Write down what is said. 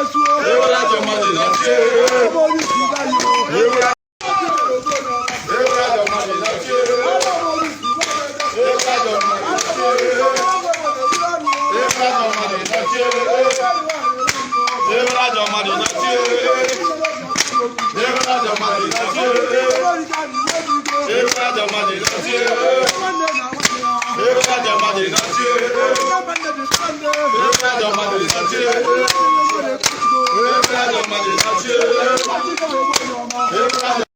Ewere ajọ mmadụ nachie. Ewere ewere ajọ mmadụ nachie. Ewere ajọ mmadụ nachie. Ewere ajọ mmadụ nachie. Ewere ajọ mmadụ nachie. Ewere ajọ mmadụ nachie. Ewere ajọ mmadụ nachie. Ewere ajọ mmadụ nachie. Ewere ajọ mmadụ nachie. Ewere ajọ mmadụ nachie. Ewere ajọ